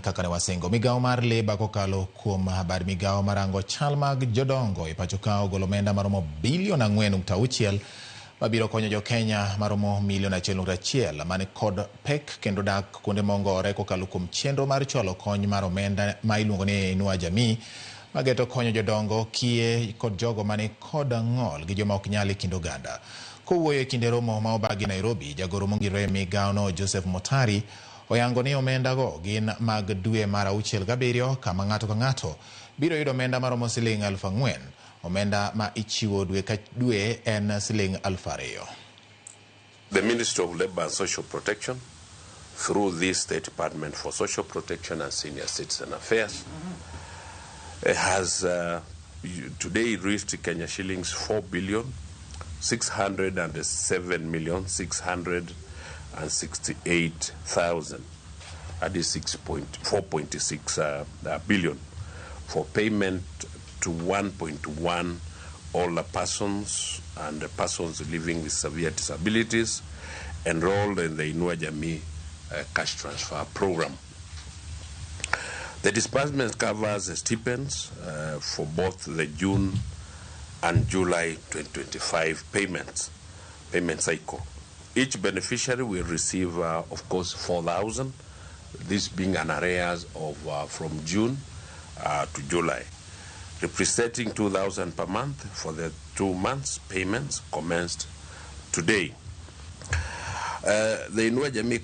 kaka ne wasingo. Migawo mar Labour kokalo kuom bad migawo marango chal mag jodongo e pacho ka ogolo omenda maromo bilion 4.6 mabiro konyo jo Kenya maromo milion 1.1 mani kod pek kendo dak kuonde mongore kokalo kuom chenro mar chwalo kony mar omenda ma iluongo ni Inua Jamii mageto konyo jodongo, kiye kod jogo mani kod ng'ol gi joma ok nyal e kind oganda. Kowuoyo e kinde romo ma obagi Nairobi, jagoro mongirore e migawono Joseph Motari oyango ni omenda go gin mag dwe mar auchiel gabiriyo kama ng'ato ka ng'ato biro yudo omenda maromo siling 4,000. Omenda ma ichiwo dwe ka dwe en siling 2,000. The Ministry of Labour and Social Protection, through this State Department for Social Protection and Senior Citizen Affairs, has today reached Kenya shillings 4 billion 607 million 668,000. That is 6.4.6 billion for payment to 1.1 older persons and persons living with severe disabilities enrolled in the Inua Jamii cash transfer program. The disbursement covers the stipends for both the June and July 2025 payment cycle. Each beneficiary will receive, of course, 4,000, this being an arrears of from June to July, representing 2,000 per month for the 2 months payments commenced today. The Inua Jamii